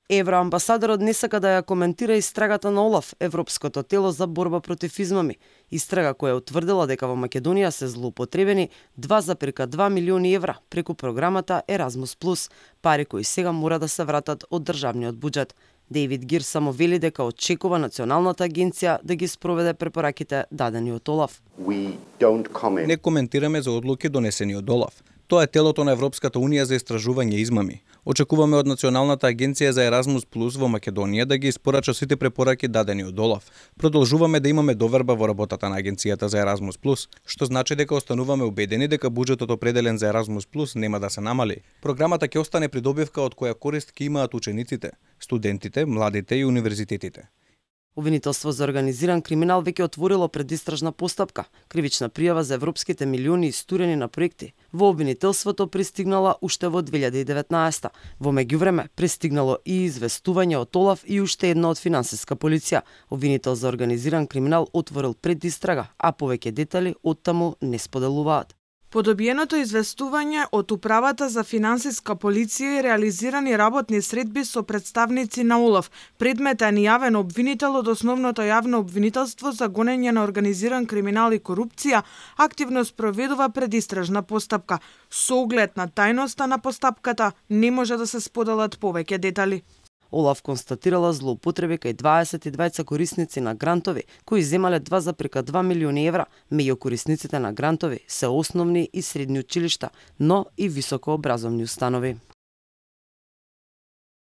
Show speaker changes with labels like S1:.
S1: Евроамбасадорот не сака да ја коментира истрагата на ОЛАФ, Европското тело за борба против измами. Истрага која утврдила дека во Македонија се злоупотребени 2,2 милиони евра преку програмата Еразмус+, пари кои сега мора да се вратат од државниот буџет. Дейвид Гир само вели дека очекува Националната агенција да ги спроведе препораките дадени од ОЛАФ.
S2: Не коментираме за одлуки донесени од ОЛАФ. Тоа е телото на Европската унија за истражување измами. Очекуваме од Националната агенција за Еразмус Плюс во Македонија да ги испорача сите препораки дадени од ОЛАФ. Продолжуваме да имаме доверба во работата на агенцијата за Еразмус Плюс, што значи дека остануваме убедени дека буџетот определен за Еразмус Плюс нема да се намали. Програмата ќе остане придобивка од која корист ќе имаат учениците, студентите, младите и универзитетите.
S1: Обвинителство за организиран криминал веќе отворило предистражна постапка, кривична пријава за европските милиони истурени на проекти. Во обвинителството пристигнала уште во 2019. Во меѓувреме пристигнало и известување од ОЛАФ и уште едно од финансиска полиција. Обвинител за организиран криминал отворил предистрага, а повеќе детали оттаму не споделуваат.
S3: По добиеното известување од Управата за финансиска полиција и реализирани работни средби со представници на ОЛАФ, предметен и јавен обвинител од основното јавно обвинителство за гонење на организиран криминал и корупција, активно спроведува предистражна постапка. Со оглед на тајноста на постапката не може да се споделат повеќе детали.
S1: ОЛАФ констатирала злоупотреби кај 22 корисници на грантови, кои земале 2,2 милиони евра. Меѓу корисниците на грантови се основни и средни училишта, но и високообразовни установи.